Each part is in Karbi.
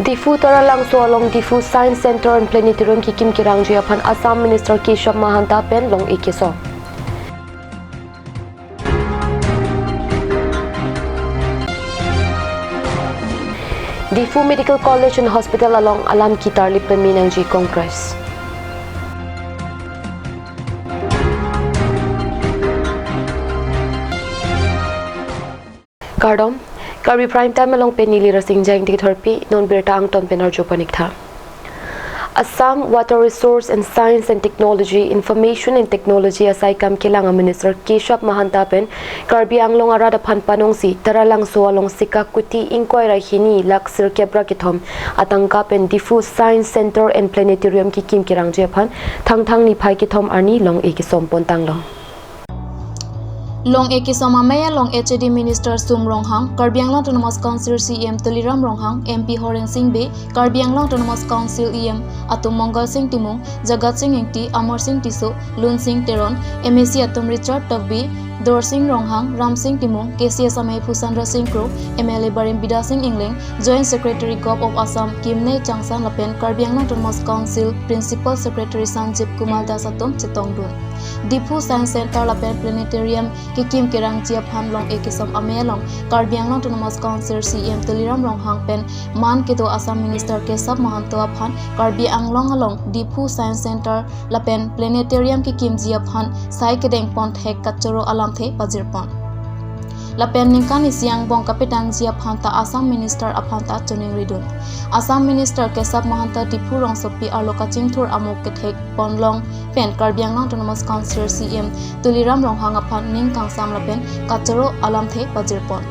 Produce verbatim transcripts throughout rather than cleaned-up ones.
Diphu Taralangso along Diphu Science Center and Planetarium kekim kerangji aphan Assam Minister Keshab Mahanta pen long-e kesom. Diphu Medical College and Hospital along alam ketarlip pame nangji Congress. Kardom, Karbi Prime Time along pen neli Rasing Jang Dikthorpi, non birta angton pen arju pon-ik tha. Assam Water Resource and Science and Technology, Information and Technology asaikam kelang a Minister Keshab Mahanta pen Karbi Anglong arat aphan panongsi Taralangso along sika kuti ingkoi ra hini lakh sirkep ra kethom atangka pen Diphu Science Center and Planetarium kekim kerangji aphan Thangthang niphai kethom arni long-e kesom pon tanglo. Long-e kesom amei along H A D Minister Sum Ronghang, Karbi Anglong Autonomous Council C E M Tuliram Ronghang, M P Horen Sing Bey, Karbi Anglong Autonomous Council E M atum Mongal Sing Timung, Jagat Sing Engti, Amar Sing Tisso, Lun Sing Teron, M A C atum Richard Tokbi, Dorsing Ronghang, Ram Sing Timung, K C S amei Phu Chandra Sing Kro, M L A Barim Bidya Sing Engleng, Joint Secretary Govt of Assam Kimnei Changsan lapen Karbi Anglong Autonomous Council Principal Secretary Sanjeev Kumar Das atum chetongdun. Diphu Science Center lapen Planetarium kekim kerangji aphan long-e kesom amei along Karbi Anglong Autonomous Council C E M Tuliram Ronghang pen man kedo Assam Minister Keshab Mahanta aphan Karbi Anglong along Diphu Science Center lapen Planetarium kekimji aphan sai kedeng pon thek kachoro alamthe pajir pon. Lapen ningkan isi angbong kapetangji aphan ta Assam Minister aphan ta choningridun. Assam Minister Keshab Mahanta Diphu rongsopi arlo kachingthur amo kethek pon long pen Karbi Anglong Autonomous Council C E M Tuliram Ronghang aphan ning kangsam lapen kachoro alamthe pajir pon.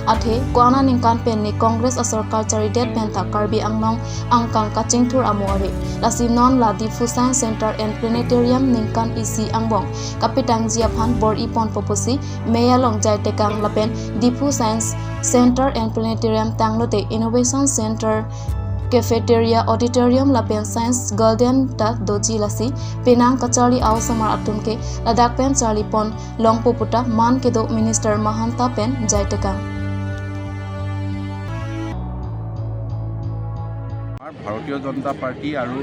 Athe, ko-an aningkan pen ne Congress asorkar charidet pen ta Karbi Anglong angkang kachingthur amo ave. Lasi non la Diphu Science Center and Planetarium ningkan isi angbong kapetangji aphan bor-i ponpo pusi mei along jai tekang lapen Diphu Science Center and Planetarium tanglote Innovation Center, Cafeteria, Auditorium lapen Science Garden ta doji, lasi penang kacharli a-osomar atum ke ladak pen charli pon longpo puta man kedo Minister Mahanta pen jai tekang. আমাৰ ভাৰতীয় জনতা পাৰ্টি আৰু,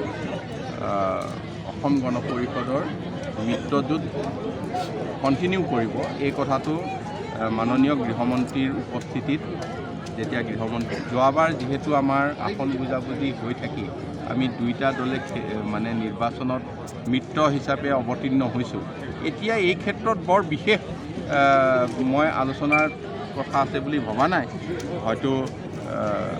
আহ, অসম গণ পৰিষদৰ মিত্ৰজোঁট কণ্টিনিউ কৰিব। এই কথাটো, আহ, মাননীয় গৃহমন্ত্ৰীৰ উপস্থিতিত যেতিয়া গৃহমন্ত্ৰী, যোৱাবাৰ যিহেতু আমাৰ আসন বুজাবুজি হৈ থাকি আমি দুইটা দলে খে-, মানে নিৰ্বাচনত মিত্ৰ হিচাপে অৱতীৰ্ণ হৈছোঁ। এতিয়া এই ক্ষেত্ৰত বৰ বিশেষ, আহ, মই আলোচনাৰ কথা আছে বুলি ভবা নাই। হয়তো, আহ,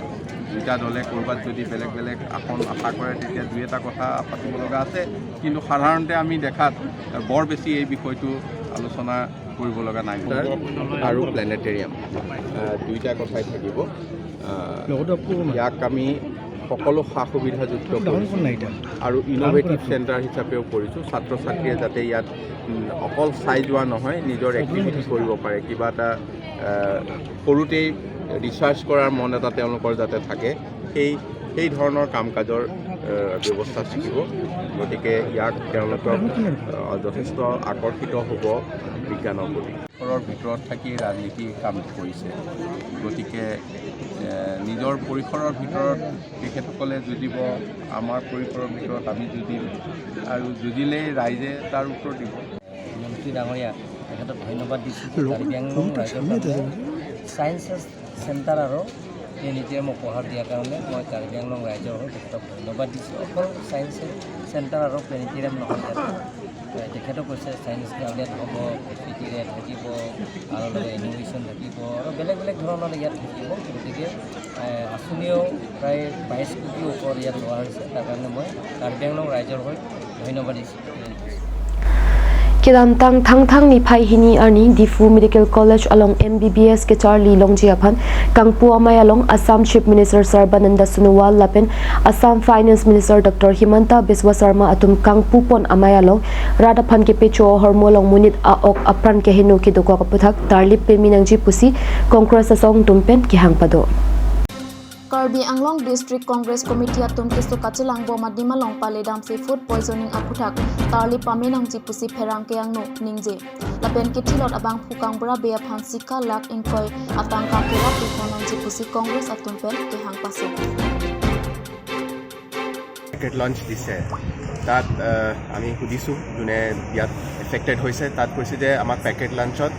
দুইটা দলে ক'ৰবাত যদি বেলেগ বেলেগ আসন আশা কৰে, তেতিয়া দুই এটা কথা পাতিব লগা আছে। কিন্তু সাধাৰণতে আমি দেখাত, আহ, বৰ বেছি এই বিষয়টো আলোচনা কৰিব লগা নাই। আৰু প্লেনেটেৰিয়াম, আহ, দুইটা কথাই থাকিব। আহ, লগতে আকৌ ইয়াক আমি সকলো সা সুবিধাযুক্ত কৰিছোঁ আৰু ইনোভেটিভ চেণ্টাৰ হিচাপেও কৰিছোঁ। ছাত্ৰ ছাত্ৰীয়ে যাতে ইয়াত, উম, অকল চাই যোৱা নহয়, নিজৰ এক্টিভিটি কৰিব পাৰে, কিবা এটা, আহ, সৰুতেই ৰিচাৰ্চ কৰাৰ মন এটা তেওঁলোকৰ যাতে থাকে, সেই, সেই ধৰণৰ কাম কাজৰ, আহ, ব্যৱস্থা থাকিব। গতিকে ইয়াক তেওঁলোকক, আহ, যথেষ্ট আকৰ্ষিত হ'ব বিজ্ঞানৰ প্ৰতি। ঘৰৰ ভিতৰত থাকি ৰাজনীতি কাম কৰিছে। গতিকে, এ, নিজৰ পৰিসৰৰ ভিতৰত তেখেতসকলে যুঁজিব, আমাৰ পৰিসৰৰ ভিতৰত আমি যুঁজিম আৰু যুঁজিলেই ৰাইজে তাৰ উত্তৰ দিব। মন্ত্ৰী ডাঙৰীয়া, তেখেতক ধন্যবাদ দিছোঁ যে কাৰ্বি আংলং ৰাইজৰ কাৰণে ছায়েন্স চেণ্টাৰ আৰু প্লেনেটেৰিয়াম উপহাৰ দিয়াৰ কাৰণে মই কাৰ্বি আংলং ৰাইজৰ হৈ তেখেতক ধন্যবাদ দিছোঁ। অকল ছায়েন্স চেণ্টাৰ আৰু প্লেনেটেৰিয়াম নহয়, ইয়াত, এ, তেখেতেও কৈছে ছায়েন্স গাৰ্ডেন হ'ব, ফেচিলিটি থাকিব আৰু লগতে এনিমেশ্যন থাকিব আৰু বেলেগ বেলেগ ধৰণৰ ইয়াত থাকিব। গতিকে, এ, আঁচনিও প্ৰায় বাইছ কোটিৰ ওপৰত ইয়াত লোৱা হৈছে। তাৰ কাৰণে মই কাৰ্বি আংলং ৰাইজৰ হৈ ধন্যবাদ দিছোঁ। Kedamtang Thangthang niphai hini arni Diphu Medical College along M B B S kecharli longji aphan kangpu amei along Assam Chief Minister Sarbananda Sonowal lapen Assam Finance Minister Doctor Himanta Biswa Sarma atum kangpu pon amei along rat aphan kepecho ahormu along monit a-ok apran keheno kedokok aputhak tarlip pame nangji pusi Congress asong atum pen kehang pado. Karbi Anglong District Congress Committee atum keso kachelangbom adim along paledamsi food poisoning aputhak tarlip pame nangji pusi pherangke angno ningje. Lapen kethilot abangphu kangbura Bey aphan sika lakh ingkoi atangka kerap pipon nangji pusi Congress atum pen kehang paso. Packet lunch দিছে। তাত আহ, আমি সুধিছোঁ, যোনে ইয়াত এফেক্টেড হৈছে, তাত কৈছে যে আমাক পেকেট লাঞ্চত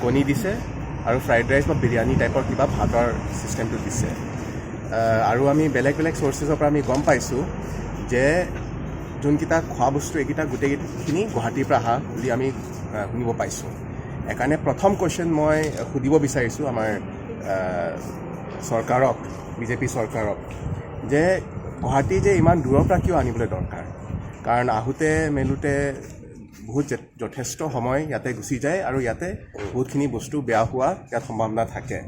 কণী দিছে আৰু ফ্ৰাইড ৰাইচ বা বিৰিয়ানী টাইপৰ কিবা ভাতৰ ছিষ্টেমটো দিছে। আহ, আৰু আমি বেলেগ বেলেগ চ'ৰ্চেছৰ পৰা আমি গম পাইছোঁ যে যোনকেইটা খোৱা বস্তু, এইকেইটা গোটেইখিনি গুৱাহাটীৰ পৰা অহা বুলি আমি আহ, শুনিব পাইছোঁ। সেইকাৰণে প্ৰথম কুৱেশ্যন মই সুধিব বিচাৰিছোঁ আমাৰ আহ, চৰকাৰক, বিজেপি চৰকাৰক, যে গুৱাহাটী যে ইমান দূৰৰ পৰা কিয় আনিবলৈ দৰকাৰ? কাৰণ আহোঁতে মেলোঁতে বহুত যে- যথেষ্ট সময় ইয়াতে গুচি যায় আৰু ইয়াতে বহুতখিনি বস্তু বেয়া হোৱা ইয়াত সম্ভাৱনা থাকে।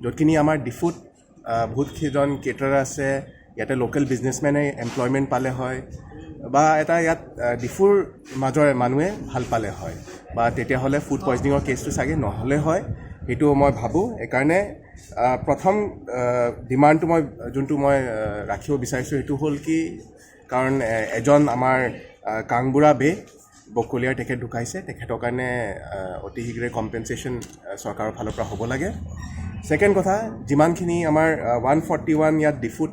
য'তখিনি আমাৰ ডিফুত আহ, বহুত কেইজন কেটাৰাৰ আছে, ইয়াতে লোকেল বিজনেছমেনে এমপ্লয়মেণ্ট পালে হয় বা এটা ইয়াত আহ, ডিফুৰ মাজৰে মানুহে ভাল পালে হয় বা তেতিয়াহ'লে ফুড পয়জনিঙৰ কেছটো চাগে নহ'লে হয়, সেইটো মই ভাবোঁ। সেইকাৰণে আহ, প্ৰথম আহ, ডিমাণ্ডটো মই যোনটো মই আহ, ৰাখিব বিচাৰিছোঁ সেইটো হ'ল কি, কাৰণ এ- এজন আমাৰ আহ, কাংবুঢ়া বে বকলিয়াৰ তেখেত ঢুকাইছে, তেখেতৰ কাৰণে আহ, অতি শীঘ্ৰে কম্পেনচেশ্যন চৰকাৰৰ ফালৰ পৰা হ'ব লাগে। ছেকেণ্ড কথা, যিমানখিনি আমাৰ ওৱান ফৰ্টি ওৱান ইয়াত ডিফুত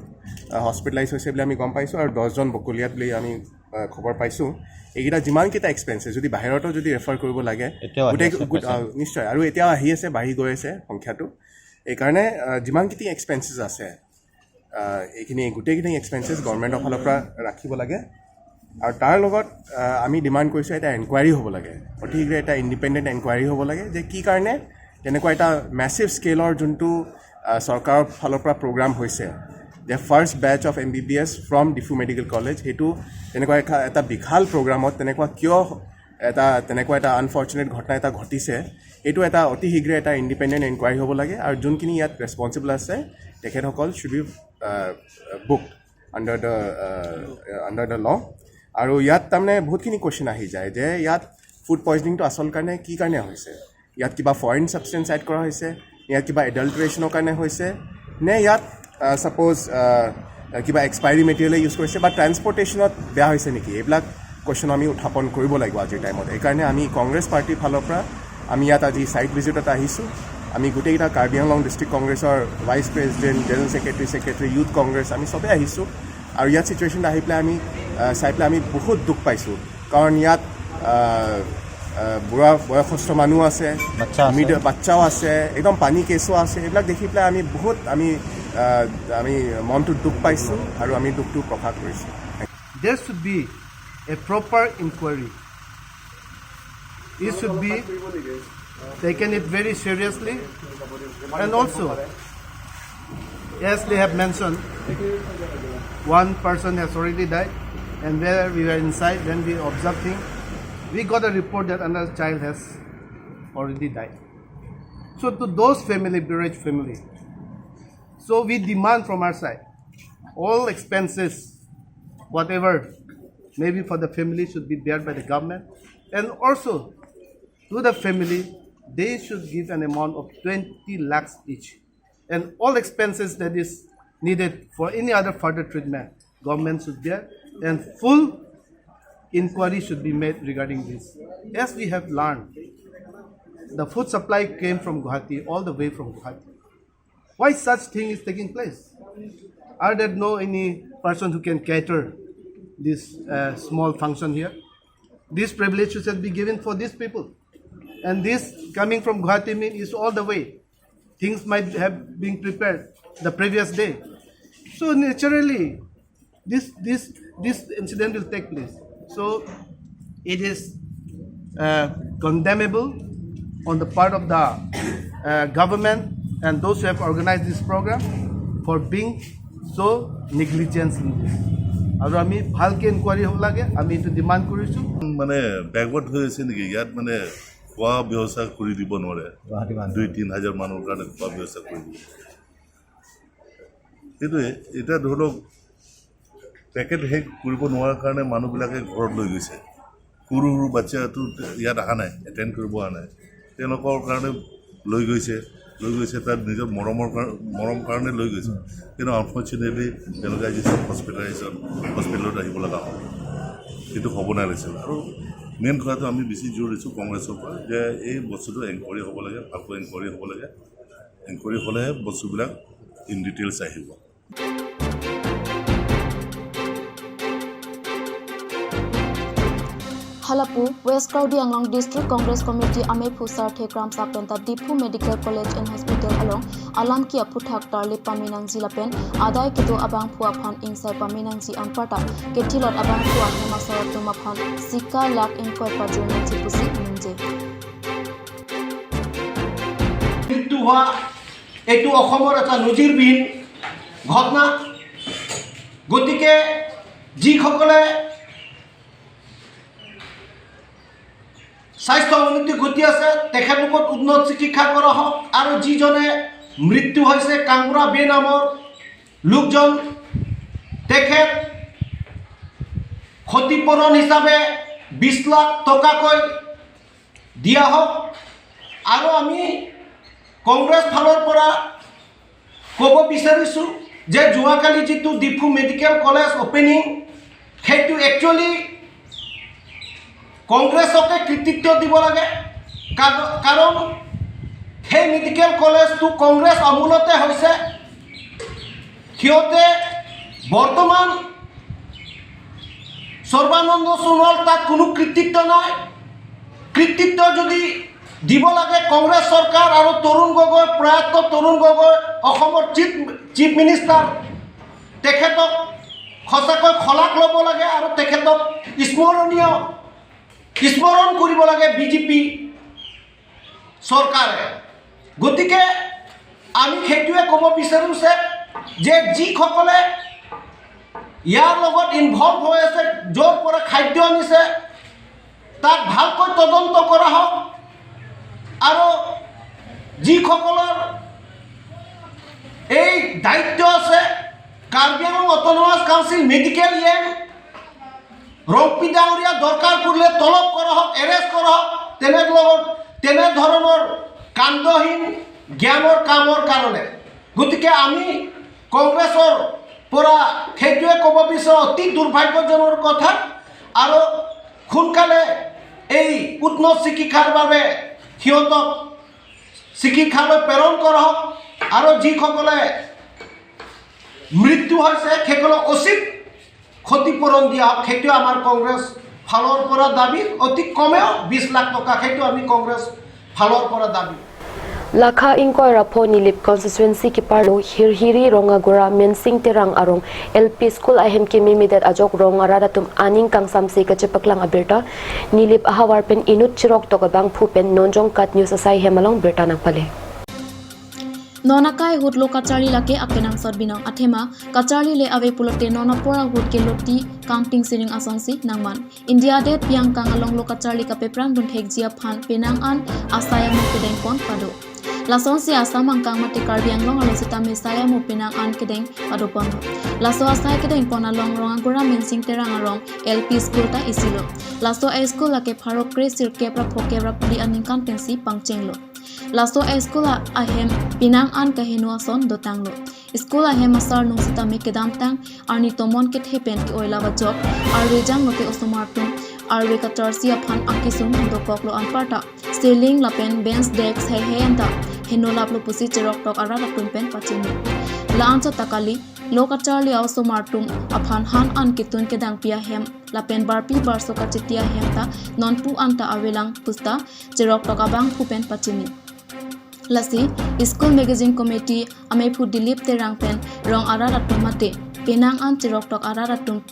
হস্পিটেলাইজ হৈছে বুলি আমি গম পাইছোঁ আৰু দহজন বকলিয়াত বুলি আমি আহ, খবৰ পাইছোঁ। এইকেইটা যিমানকেইটা এক্সপেঞ্চেছ যদি বাহিৰতো যদি ৰেফাৰ কৰিব লাগে, এতিয়াও আহি গোটেই আছে গোট- পেচেণ্ট। আহ, নিশ্চয়, আৰু এতিয়াও আহি আছে, বাঢ়ি গৈ আছে সংখ্যাটো। এইকাৰণে আহ, যিমানখিনি এক্সপেঞ্চেছ আছে, আহ, এইখিনি গোটেইখিনি এক্সপেঞ্চেছ গভৰ্ণমেণ্টৰ ফালৰ পৰা ৰাখিব লাগে। আৰু তাৰ লগত আহ, আমি ডিমাণ্ড কৰিছোঁ এটা এনকুৱাৰী হ'ব লাগে, অতি শীঘ্ৰে এটা ইণ্ডিপেণ্ডেণ্ট এনকুৱাৰী হ'ব লাগে যে কি কাৰণে তেনেকুৱা এটা মেচিভ স্কেলৰ যোনটো আহ, চৰকাৰৰ ফালৰ পৰা প্ৰগ্ৰাম হৈছে যে first batch of M B B S from Diphu medical college, সেইটো তেনেকুৱা এখা- এটা বিশাল প্ৰগ্ৰামত তেনেকুৱা কিয় এটা তেনেকুৱা এটা আনফৰ্চুনেট ঘটনা এটা ঘটিছে, এইটো এটা অতি শীঘ্ৰে এটা ইণ্ডিপেণ্ডেণ্ট এনকুৱাৰী হ'ব লাগে। আৰু যোনখিনি ইয়াত ৰেছপনচিবল আছে তেখেতসকল should be booked under the under the law। আৰু ইয়াত তাৰমানে বহুতখিনি কুৱেশ্যন আহি যায় যে ইয়াত ফুড পয়জনিংটো আচল কাৰণে কি কাৰণে হৈছে, ইয়াত কিবা ফৰেইন ছাবষ্টেঞ্চ এড কৰা হৈছে, ইয়াত কিবা এডাল্টাৰেশ্যনৰ কাৰণে হৈছে, নে ইয়াত ছাপ'জ কিবা এক্সপায়াৰী মেটেৰিয়েল ইউজ কৰিছে বা ট্ৰেন্সপৰ্টেশ্যনত বেয়া হৈছে নেকি, এইবিলাক কুৱেশ্যন আমি উত্থাপন কৰিব লাগিব আজিৰ টাইমত। এইকাৰণে আমি কংগ্ৰেছ পাৰ্টিৰ ফালৰ পৰা আমি ইয়াত আজি ছাইট ভিজিটত আহিছোঁ। আমি গোটেইকেইটা কাৰ্বি আংলং ডিষ্ট্ৰিক্ট কংগ্ৰেছৰ vice president, general secretary, secretary, youth Congress, আমি চবেই আহিছোঁ। আৰু ইয়াত ছিটুৱেশ্যন আহি পেলাই আমি আহ, চাই পেলাই আমি বহুত দুখ পাইছোঁ। কাৰণ ইয়াত আহ, আহ, বুঢ়া বয়সস্থ মানুহ আছে, বাচ্ছা আছে। মিড- বাচ্চাও আছে, একদম পানী কেঁচুৱা আছে। এইবিলাক দেখি পেলাই আমি বহুত আমি আহ, আমি মনটো দুখ পাইছোঁ আৰু আমি দুখটো প্ৰকাশ কৰিছোঁ। There should be a proper inquiry. It should be taken it very seriously. And also, as they have mentioned, one person has already died, and where we were inside, when we observed him, we got a report that another child has already died. So to those family, bereaved family, so we demand from our side, all expenses, whatever, maybe for the family should be bear by the government. And also, to the family, they should give an amount of twenty lakhs each. And all expenses that is needed for any other further treatment, government should bear. And full inquiry should be made regarding this. As we have learned, the food supply came from Guwahati, all the way from Guwahati. Why such thing is taking place? Are there no any person who can cater this uh, small function here? This privilege should be given for these people. And this coming from Guwahati mean is all the way. Things might have been prepared the previous day. So naturally, this this this incident will take place. So it is uh, condemnable on the part of the uh, government and those who have organized this program for being so negligence in this. আৰু আমি ভালকে ইনকুৱাৰী হ'ব লাগে, আমি এইটো ডিমাণ্ড কৰিছোঁ। মানে বেকৱাৰ্ড হৈ আছে নেকি ইয়াত? মানে খোৱা ব্যৱস্থা কৰি দিব নোৱাৰে? গুৱাহাটী মানুহ। দুই তিনি হাজাৰ মানুহৰ কাৰণে খোৱা ব্যৱস্থা কৰি দিব। সেইটোৱে, এতিয়া ধৰি লওক, পেকেট শেষ কৰিব নোৱাৰাৰ কাৰণে মানুহবিলাকে ঘৰত লৈ গৈছে। সৰু সৰু বাচ্ছাটো ইয়াত অহা নাই, এটেণ্ড কৰিব অহা নাই, তেওঁলোকৰ কাৰণে লৈ গৈছে। লৈ গৈছে তাত নিজৰ মৰমৰ কাৰ- মৰম কাৰণে লৈ গৈছে। কিন্তু আনফৰ্চুনেটলি তেওঁলোকে আজি চব হস্পিটেলাইজত, হস্পিটেলত আহিব লগা হ'ল। সেইটো হ'ব নালাগিছিল। আৰু মেইন কথাটো আমি বেছি জোৰ দিছোঁ কংগ্ৰেছৰ পৰা যে এই বস্তুটো এনকুৱাৰী হ'ব লাগে, ভালকৈ এনকুৱাৰী হ'ব লাগে। এনকুৱাৰী হ'লেহে বস্তুবিলাক ইন ডিটেইলছ আহিব। Halapu, West Karbi Anglong District Congress Committee amephu Sarthe Kramsa penta Diphu Medical College and Hospital along alam ki aphuthak tarlip pame nangji lapen adai kedo abangphu aphan ingsai pame nangji anparta kethilot abangphu ahem asar atum aphan sika lakh ingkoi pajir nangji pusi ningje. মৃত্যু হোৱা এইটো অসমৰ এটা নজিৰবিহীন ঘটনা। গতিকে যিসকলে স্বাস্থ্য অৱনতি ঘটি আছে, তেখেতলোকক উন্নত চিকিৎসা কৰা হওক। আৰু যিজনে মৃত্যু হৈছে কাংবুৰা বে নামৰ লোকজন, তেখেত ক্ষতিপূৰণ হিচাপে বিশ লাখ টকাকৈ দিয়া হওক। আৰু আমি কংগ্ৰেছ ফালৰ পৰা ক'ব বিচাৰিছোঁ যে যোৱাকালি যিটো ডিফু মেডিকেল কলেজ অপেনিং, সেইটো একচুৱেলি কংগ্ৰেছকে কৃতিত্ব দিব লাগে। কা-, কাৰণ সেই মেডিকেল কলেজটো কংগ্ৰেছ আমোলতে হৈছে। সিহঁতে বৰ্তমান সৰ্বানন্দ সোণোৱাল তাত কোনো কৃতিত্ব নাই। কৃতিত্ব যদি দিব লাগে কংগ্ৰেছ চৰকাৰ আৰু তৰুণ গগৈ, প্ৰয়াত তৰুণ গগৈ, অসমৰ চিফ, চিফ মিনিষ্টাৰ, তেখেতক সঁচাকৈ শলাগ ল'ব লাগে আৰু তেখেতক স্মৰণীয়, স্মৰণ কৰিব লাগে বিজেপি চৰকাৰে। গতিকে আমি সেইটোৱে ক'ব বিচাৰিছে যে যিসকলে ইয়াৰ লগত ইনভলভ হৈ আছে, য'ৰ পৰা খাদ্য আনিছে, তাক ভালকৈ তদন্ত কৰা হওক। আৰু যিসকলৰ এই দায়িত্ব আছে, Karbi Anglong autonomous council medical E M Rongpi ডাঙৰীয়া দৰকাৰ পৰিলে তলব কৰা হওক, এৰেষ্ট কৰা হওক, তেনে লগত, তেনেধৰণৰ কাণ্ডহীন জ্ঞানৰ কামৰ কাৰণে। গতিকে আমি কংগ্ৰেছৰ পৰা সেইটোৱে ক'ব বিচাৰোঁ, অতি দুৰ্ভাগ্যজনক কথা। আৰু সোনকালে এই উন্নত চিকিৎসাৰ বাবে সিহঁতক চিকিৎসালয় প্ৰেৰণ কৰা হওক। আৰু যিসকলে মৃত্যু হৈছে, সেইসকলক উচিত ক্ষতিপূৰণ দিয়া হওক, সেইটো আমাৰ কংগ্ৰেছ ফালৰ পৰা দাবী। অতি কমেও বিশ লাখ টকা, সেইটো আমি কংগ্ৰেছ ফালৰ পৰা দাবী। Lakha ingkoi ra pho Nilip constituency keparlo Hirhiri Rongagora Mensing Terang arong L P school ahem kememedet ajok rong arat atum aning kangsamse kachepaklang abirta Nilip ahavar pen inut chiroktok abangphu pen Nonjong Kat News asai hem along birta nangpale. Non akai ahut lo kacharli lake akenangsot binong athema kacharli le ave pulote non apor ahut ke loti kangting sining asonsi nangman. India det piang kang along lo kacharli kapeprang dun thekji aphan penang an asai amo kedengpon pado. Lasonsi Assam angkang mate Karbi Anglong along sitame sai amo penang an kedeng padopon. Laso asai kedengpon along Rongagora Mensing Terang arong L P school ta isilo. Laso a school lake pharo kre sirkep ra phokep ra phli aningkan pensi pangchenglo. Laso a school a ahem penang an kaheno ason dotanglo. School ahem asar nung sitame kedamtang arni tomon kethe pen ke-oi lava jok arve janglote osomar atum arve kacharsi aphan akesung dokoklo anparta ceiling lapen bench desk heihei anta heno laplo pusi chiroktok arat atum pen pachini. La-anchot ta kali, lo kacharli a osomar atum aphan han an ketun kedangpi ahem lapen barpi barso kachiti ahem ta nonpu anta avelang pusta chiroktok abangphu pen pachini. Lasi, School Managing Committee amephu Dilip Terang pen rong arat atum mate penang an chiroktok arat atum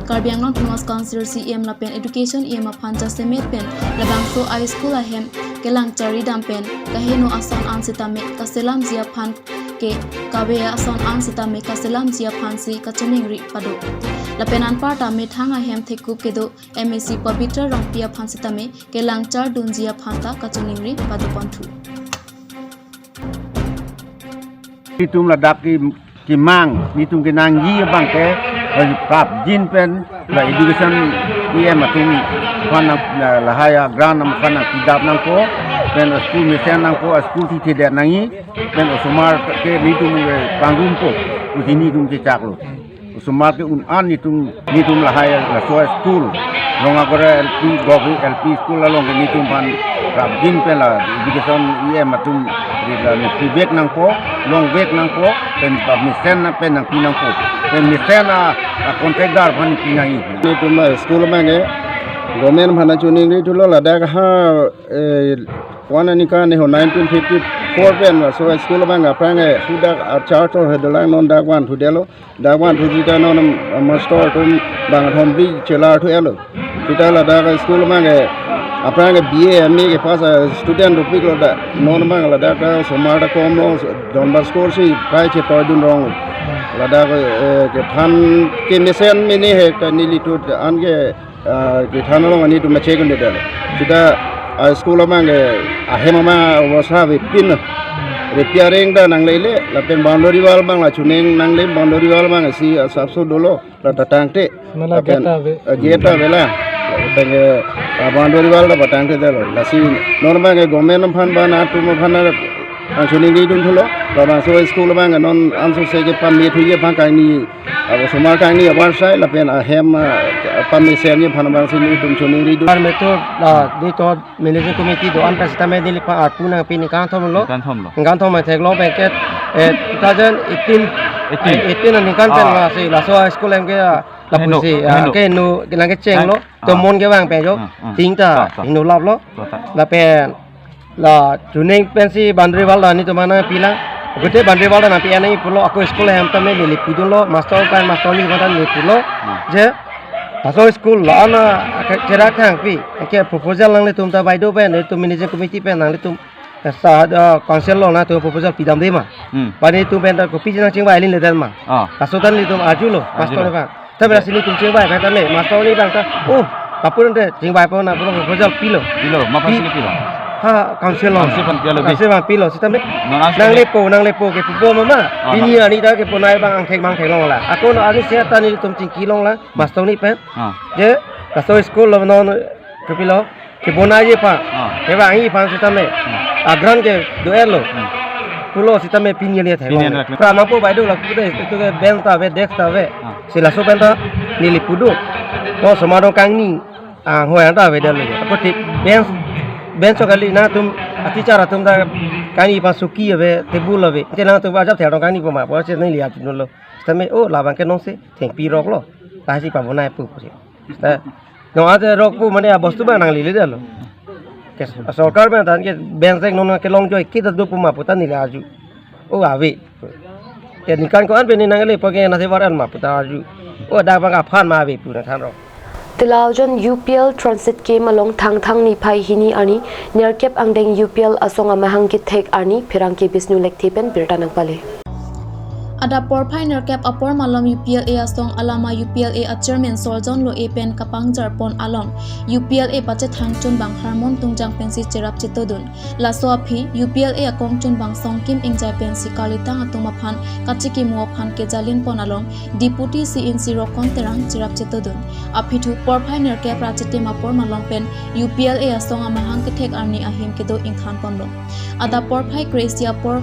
Karbi Anglong Autonomous Council C E M lapen Education E M aphan jasemet pen labangso a school ahem kelang charli dam pen kaheno ason an sitame kaselamji aphan ke kave ason an sitame kaselamji aphansi kachiningri pado. Lapen anparta methang ahem thekup kedo M A C Pabitra Rongpi aphan sitame kelang chardunji aphan ta kachiningri padoponthu. Itum ladak ki, kimang, itum kenangji abang ke, eh, prapjin pen, la education E M atum aphan nang, la, lahai a grant nang aphan nangpidap nangpo, pen school mesen nangpo, school tithedet nangji, pen osomar ke itum, eh, pangrumpo, pusi itum chechaklo. Osomar ke un an itum, itum lahai laso a school, Rongagora L P, Government L P school along ke itum aphan prapjin pen la education E M atum ri la nangpivek nangpo, longvek nangpo, pen pa mesen na pen nangpi nangpo, pen mesen a, a contractor aphan pi nangji. Itum a school mane Government aphan nangchiningri thulo ladak ha, eh, kwana ningkan ni ho nineteen fifty-four pen laso school abang aphrang ke hudak achar chor hedolang non dak vanthudetlo. Dak vanthudeta non, um, master atum bang thom bri chelar thu elo. Seta ladak school abang ke aphrang ke B A, M A ke pass, uh, student dopiklo dak. Non abang ladak ta osomar ta komlo, Don Bosco si kai chetoidun rong. Ladak, eh, kethan kemesen mene he ta nelitum an ke, ah, kethan along ani tum machek un-edetlo. Seta, ah, school abang ke ahem ama obosa avepin. Repairing ta nanglele, lapen boundary wall abang la chuning nangle, boundary wall abang si asapso dolo, la ta tangte. Mala lapen, gate ave. Ah, gate ave la. Lapen ke, ah, boundary wall ta patangtedetlo. Lasi non abang ke government aphan ba nangtum aphan nangchiningri dun thulo. Labangso school abang ke non anso se ke pame thuji aphan kangni, ah, osomar kangni avarsai lapen ahem, ah, pame senji aphan abang si nelitum chiningri dun. Par meto, ah, di to managing committee do-an ta sitame neli pa arpu nangpi ningkan thomlo. Ningkan thomlo. Ningkan thom theklong pen ke, eh, two thousand eighteen. Eighteen. Eh, eighteen aningkan pen, ah, ma si laso high school hem ke, ah, lapu heno, si, ah, heno. Keheno, kelang kechenglo. Nang, to ah. Mon kevang pen jo. Ah, ah. Ting ta, ta, ta. Heno laplo. Ta, ta. Lapen la chuning pensi boundary wall ta nelitum aphan nangpilang. Gute boundary wall ta nangpi-an nangji pulo, ako school hem tame neli pudunlo, master pen master ni mata neli pulo. Hmm. Je, laso school la-an a, ke, cherak thangpi. Ke proposal nanglitum ta baideo pen, nelitum managing committee pen nanglitum, eh, sa, eh, council along nangtum proposal pidamde ma. Hmm. Ba nelitum pen ta kopi nangchingvai alinle den ma. Ah. Laso ta nelitum arjulo, arjulo. Master ni abang. Tapi lasi nelitum chingvai pen tame, master ni abang ta, oh, kapur ante chingvai pon na, proposal pilo. Pilo, ma aphan si pilo? Ha, council along. Council aphan pilo, bi? Council aphan pilo, sitame. Non as nanglepo, nanglepo kepupo mama. Ah, pini nang- arni ta kebonai abang angthek abang theklong la. Ako non arni seta nelitum chingkilong la, master ni pen. Ah. Je, laso school lo non kepilo. Kebonaiji aphan. Ah. Kevangji aphan sitame. Hmm. Agrant ke do-etlo. Hmm. Pulo sitame pini arni theklong. Pini arni theklong. Pra nangpo baideo la pute, itum ke bench ta ave, desk ta ave. Ah. Si laso pen ta neli pudun. Ko osomar kangni, ah, hoi anta avedetlo. Ako ti bench, bench kali nangtum, ah, teacher atum ta kangni aphan choki ave, table ave. Te nangtum ajat therong kangni poma, pusi neli arjunlo. Sitame, oh, labang ke nonsi thengpi roklo. Lasi pabonai pu pusi. Ta, non ate rok pu mane abostu abang nangleledetlo. Ke sorkar abang ta ke bench rek non kelongjoi kita do puma pu ta neli arju. Oh, ave. Ke ningkan ko-an pen nangle po ke nasi var-an ma pu ta arju. Oh, dak abang aphan ma ave pu nangthanrong. Tilaujon U P L Transit Camp along Thangthang niphai hini arni nerkep angdeng U P L asong amahang kethek arni pherangke Bisnu Lekthe pen birta nangpale. Adap porphai nerkep apor malom U P L A asong alama U P L A a chairman Sorjon Lo-e pen kapangjar pon along U P L A pachethang chunbang Harmon Tungjang pensi cherap chetodun. Laso aphi U P L A akong chunbang Songkim Engjai pensi karlitang atum aphan kachikimo aphan kejalin pon along Deputy C N C Rokon Terang cherap chetodun. Aphi thu porphai nerkep ra chitim apor malom pen U P L A asong amahang kethek arni ahim kedo ingthan ponlo. Adap porphai kre-isi apor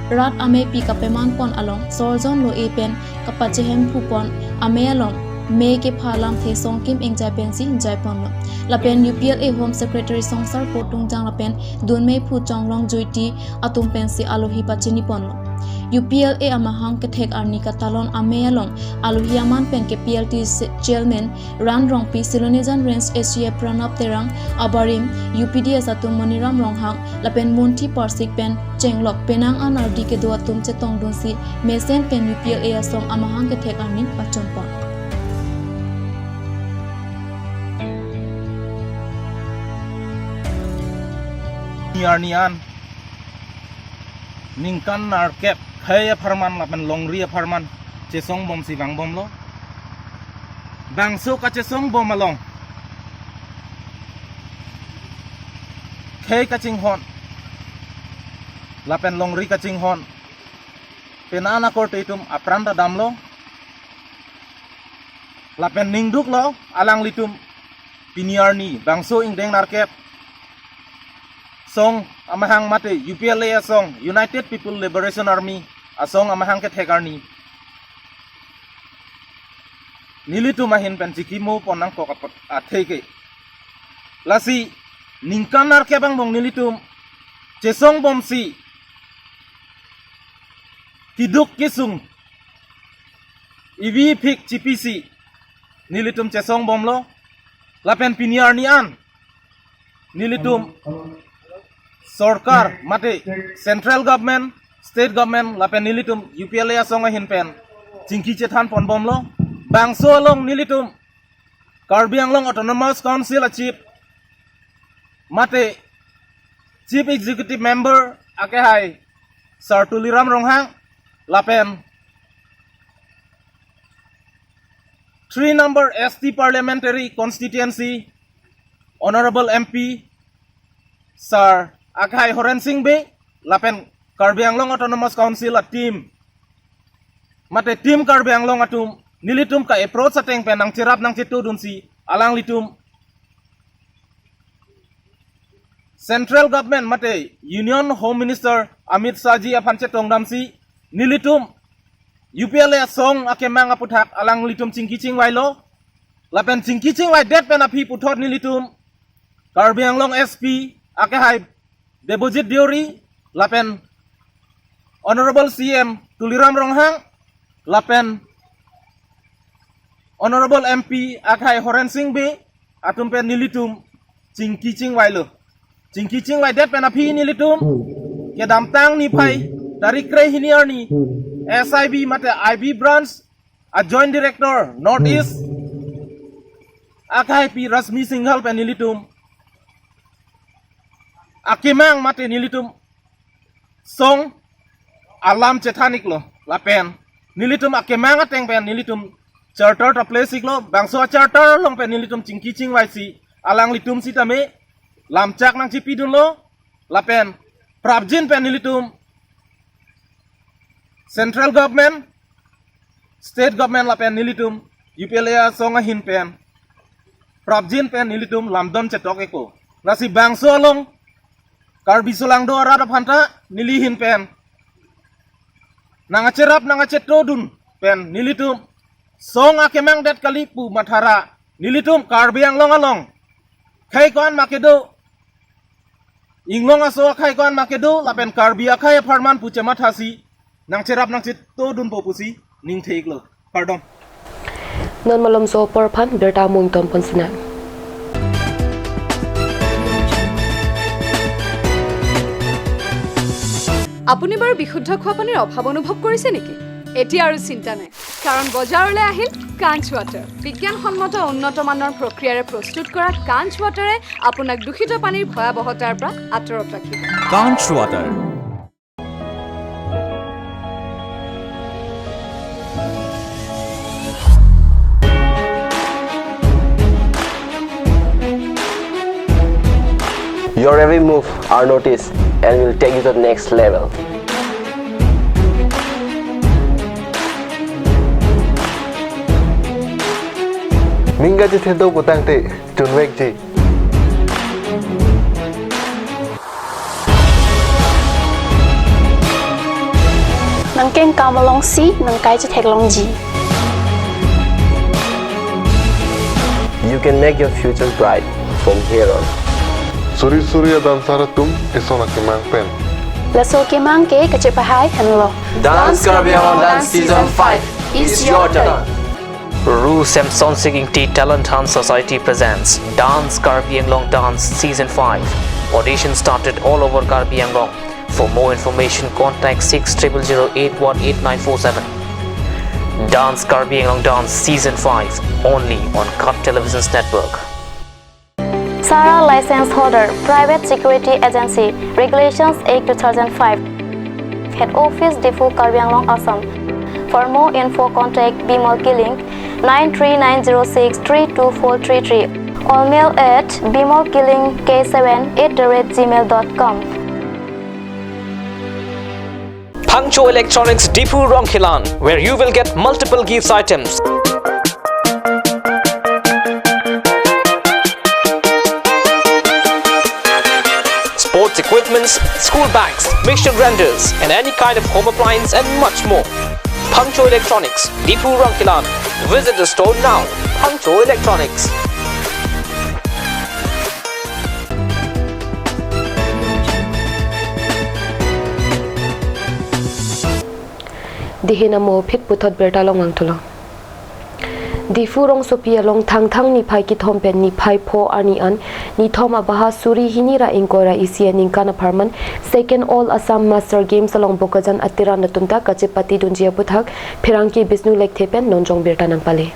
rat ameipi kapeman pon along Sorjon Lo-e pen kapachehemphu pon amei along mei kepha alamthe Songkim Engjai pensi jai ponlo. Lapen U P L A Home Secretary Songsarpo Tungjang lapen dunmeiphu Chonglong Joiti atum pensi alohi pachini ponlo. U P L A amahang kethek arni katalon amei along alohi aman pen ke P L T se-, Chairman Ran Rongpi, Silonijan Range S G A Pranab Terang, abarim U P D S atum Moniram Ronghang lapen Monthi Parsik pen chenglok penang an ardi kedo atum chetongdunsi mesen pen U P L A asong amahang kethek arni pachon pon. Ni arni an ningkan nerkep khei apharman lapen longri apharman chesong bomsi vangbomlo. Bangso kachesong bom along khei kachinghon lapen longri kachinghon penang akorte itum apran ta damlo. Lapen ningduklo alanglitum pini arni bangso ingdeng nerkep song amahang mate U P L A asong, United People Liberation Army asong amahang kethek arni nelitum ahin pen chikimo pon nangkok apot atheke. Lasi ningkan nerkep angbong nelitum chesong bomsi keduk kesung ivi phik chipisi nelitum chesong bomlo. lapen pini arni an nelitum sorkar mate central government, state government lapen nelitum U P L A asong ahin pen chingki chethan ponbomlo. Bangso along nelitum Karbi Anglong Autonomous Council a chief mate Chief Executive Member akehai Sir Tuliram Ronghang lapen three number S T Parliamentary Constituency Honorable M P Sir akehai Horen Sing Bey lapen Karbi Anglong Autonomous Council a team mate team Karbi Anglong atum nelitum ka-approach ateng pen nangcherap nangchetodunsi alanglitum central government mate Union Home Minister Amit Shah ji aphan chetongdamsi nelitum U P L A asong akemang aputhak alanglitum chingki chingvailo. Lapen chingki chingvaidet pen aphi puthot nelitum Karbi Anglong S P akehai Debojit Deuri lapen Honorable C M Tuliram Ronghang lapen Honorable M P akehai Horen Sing Bey atum pen nelitum chingki chingvailo. Chingki chingvaidet pen aphi nelitum kedamtang niphai tarik kre hini arni S I B mate I B branch a Joint Director North East akehai Pi Rashmi Singhal pen nelitum akemang mate nelitum song alam chethan-iklo lapen nelitum akemang ateng pen nelitum charter ta place-iklo. Bangso a charter along pen nelitum chingki chingvaisi alanglitum sitame lamchak nangchipidunlo lapen prapjin pen nelitum central government, state government lapen nelitum U P L A asong ahin pen prapjin pen nelitum lamdon chetok-iklo. Lasi bangso along Karbi solangdo arat aphanta neli ahin pen nangcherap nangchetodun pen nelitum song akemangdet kali pu mathara nelitum Karbi Anglong along khei ko-an ma kedo, Inglong aso akhei ko-an ma kedo lapen Karbi akhei apharman pu chemathasi nangcherap nangchetodunpo pusi ningthe-iklo. Kardom. Non malomso apor aphan birta mung tom ponsina. আপুনি বাৰু বিশুদ্ধ খোৱা পানীৰ অভাৱ অনুভৱ কৰিছে নেকি? এতিয়া আৰু চিন্তা নাই, কাৰণ বজাৰলৈ আহিল কাঞ্চ ৱাটাৰ। বিজ্ঞানসন্মত উন্নত মানৰ প্ৰক্ৰিয়াৰে প্ৰস্তুত কৰা কাঞ্চ ৱাটাৰে আপোনাক দূষিত পানীৰ ভয়াৱহতাৰ পৰা আঁতৰত ৰাখিব। Kanch water. Your every move are noticed and will take you to the next level. Ning kachethek do putangte chunvekji. Nangkengkam alongsi nangkai chetheklongji. You can make your future bright from here on. Suri suri a-dancer atum eson akemang pen. Laso akemang ke kachepahai henlo. Dance Karbi Anglong Dance Season five is your turn. Ru Semson Sing Ingti Talent Hunt Society presents Dance Karbi Anglong Dance Season five. Audition started all over Karbi Anglong. For more information, contact six triple zero eight one eight nine four seven. Dance Karbi Anglong Dance Season five, only on Cut Televisions Network. Sara license holder, private security agency, Regulations Act two thousand five. Head office Diphu, Karbi Anglong, Assam. For more info, contact Bimal Killing, nine three nine zero six three two four three three, or mail at bimal killing k seven at the rate gmail dot com. Phangcho Electronics Diphu Rongkhelan, where you will get multiple gifts items. Sports equipments, school bags, mixture grinders, and any kind of home appliance and much more. Phangcho Electronics, Diphu Rongkhelan. Visit the store now. Phangcho Electronics. Dihin amo phit puthot birta along vangthulo. Diphu rongsopi along Thangthang niphai kethom pen niphai pho arni an nithom abaha suri hini ra ingkoi ra isi aningkan apharman Second All Assam Master Games along Bokajan ateran atum ta kachepatedunji aputhak pherangke Bisnu Lekthe pen nonjong birta nangpale.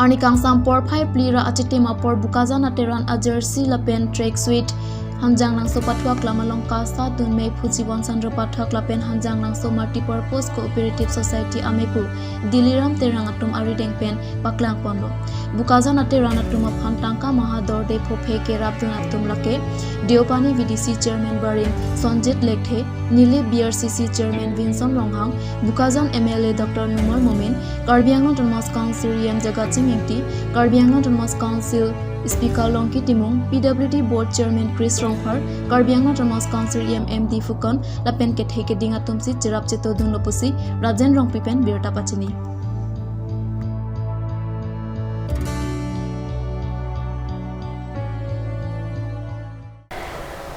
Arni kangsam porphai phli ra achitim apor Bokajan ateran a jersey lapen track suit Hanjanglangso pathuak lam along kasa dunme Phuji Wonsan Ro pathuak lapen Hanjanglangso Multipurpose Cooperative Society amepu Diliram Terang atum arideng pen paklangponlo. Bokajan ateran atum aphan tangka maha dorde phophe kerapdun atum lake Deopani V D C Chairman Barim Sonjit Lekthe, Nilip B R C C Chairman Vinson Ronghang, Bokajan M L A Doctor Numal Momin, Karbi Anglong Autonomous Council E M Jagat Sing Engti, Karbi Anglong Autonomous Council Speaker Longki Timung, P W D Board Chairman Chris Rongphar, Karbi Anglong Autonomous Council E M M D Fukan, lapen kethe keding atum si cherap chetodunlo pusi Rajen Rongpi pen birta pachini.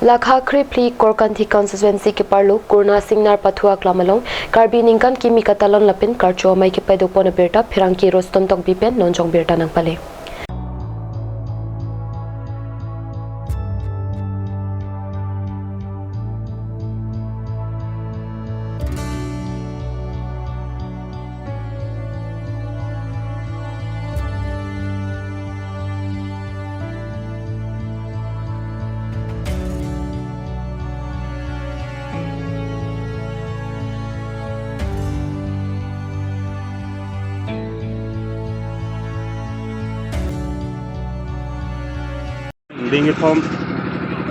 Lakha kre phli Korkanthi constituency keparlo Kurna Singnar pathuak lam along Karbi ningkan kimi katalon lapen karcho amei kepadopon abirta pherangke Roston Tokbi pen nonjong birta nangpale. Ding kethom,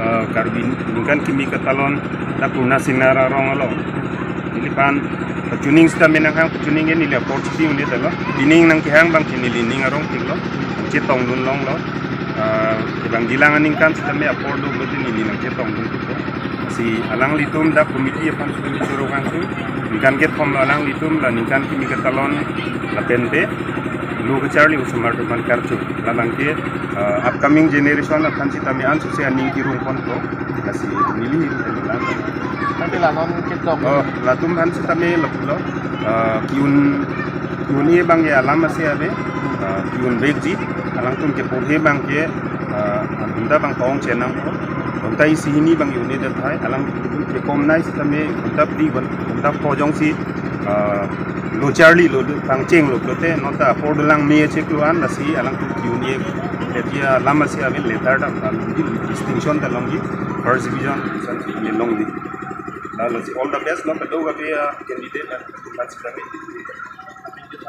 eh, Karbi ningkan kimi katalon ta Kurna Singnar arong along. Neliphan pachuning sita menang hang pachuning ke neli apor chipi un'e talo. Pining nangkehang abang ke neli ning arong tiklo. Chetongdun longlo. Eh, abang gilang aningkan sitame apor do bote neli nangchetongdun tiklo. Si alanglitum dak committee aphan suri suru kangtu. Ningkan kethom lo alanglitum la ningkan kimi katalon lapen te lo kacharli osomar atum aphan karcho. Labang ke, eh, upcoming generation aphan sitame ansose aning kirung ponpo. Lasi neli neli tadi lang. Tapi la non ketok. Oh, latum aphan sitame lo lo. Eh, ki-un ki-un-e abang ke alam ase ave. Eh, ki-un vekji. Alangtum keporhe abang ke, eh, anta abang tong chenam ko. Anta isi hini abang un'edet hai. Alangtum kekom nai sitame anta phli anta pho jongsi, eh, lo charli lo pangcheng lo lote non ta apor dolang me cheklo an lasi alangtum ki-un-e dia lama si ave letter ta, ah, distinction ta longji first division, second division longji. La lasi all the best lo kedo ka dia candidate la.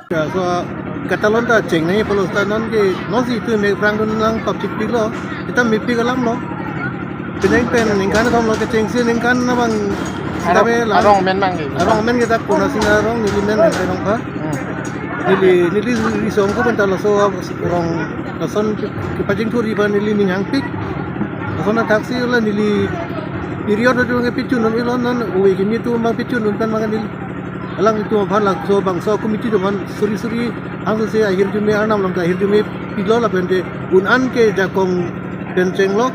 Ya, so, katalon ta chengnei pulo seta non ke non si tu me prang dun lang top chik pik lo. Kita mepik alam lo. Penang pen ningkan kethom lo kechengsi ningkan abang sitame lang. Arong men abang ke. Arong men kita Kurna Singnar arong neli men pen arong ka. Hmm. Neli neli risong ko pen ta laso arong lason kepachingthurji aphan neli ning hangpik. Lason athaksi la neli period atum ke pichun non ilo non uwe kimi atum abang pichun non pen abang neli. Alanglitum aphan laso bangso committee atum aphan suri suri angsose ahirjume arnam along ta ahirjume pilo lapen te un-an ke jakong pen chenglo.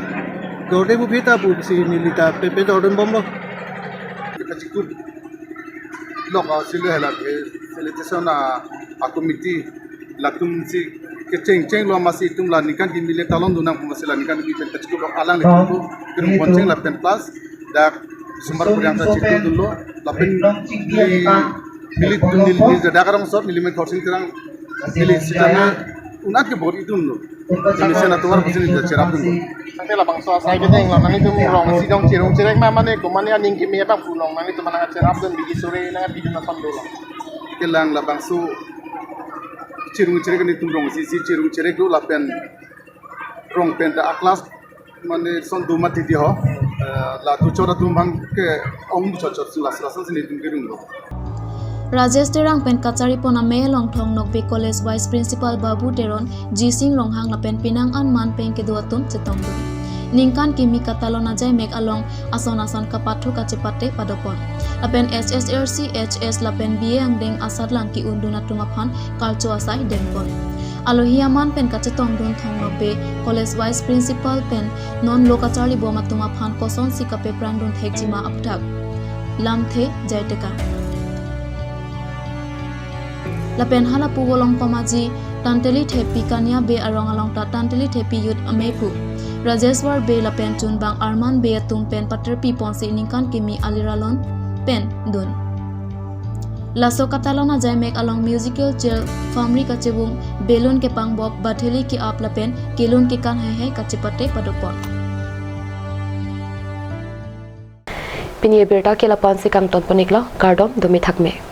Dorde pu phita pusi neli ta pe pe dordon bomlo. Kita cukup lok asile hela ke felicitation a, a committee latum si kecheng chenglo masi itum la ningkan kimi le talon dunang masi la ningkan kimi pen kachiklo alanglitum tu kerung poncheng lapen plus dak sumar kuriang ta chiklo dunlo lapen neli neli neli dak arong sot neli men thorsing terang neli sitame un-an ke bor idunlo. Neli sena tuar pusi neli cherap dunlo. Tangte labangso asai kedeng lo nanglitum rong si dong chirung chirek ma mane ko mane aning kimi abang pu long nanglitum nangcherap dun bigi sore nang bigi nason dolo. Kelang labangso chirung chirek nelitum rong si si chirung chirek do lapen rong pen ta a class mane son do mati di ho. Eh, la tu chora tu bang ke ong chot chot la la si nelitum kerung lo. Rajesh Terang pen kacharipon amei along Thong Nokbe College Vice Principal Babu Teron, Jising Ronghang lapen penang an man pen kedo atum chetongdun. Ningkan kimi katalon ajai mek along ason ason kapathu kachepate padopon. Lapen H S L C, H S lapen B A angdeng asatlang ki-undun atum aphan karcho asai dengpon. Alohi aman pen kachetongdun Thong Nokbe College Vice Principal pen non lo kacharli bom atum aphan kosonsi kapeprang dun thekji ma aputhak lamthe jai teka. Lapen hala Puvolong Pamaji Tanteli Thepi Kania Bey arong along ta Tanteli Thepi Youth Amei pu Rajeshwar Bey lapen chunbang Arman Bey atum pen paterpi ponsi ningkan kimi aliralon pen dun. Laso katalon ajaimek along musical chair Famri Kachevung, balloon kepangbop, batheli ke-ap lapen kelun kekan heihei kachepate padopon. Pini abirta ke lapu-ansi kangton pon-iklo, kardom, dumi thakme.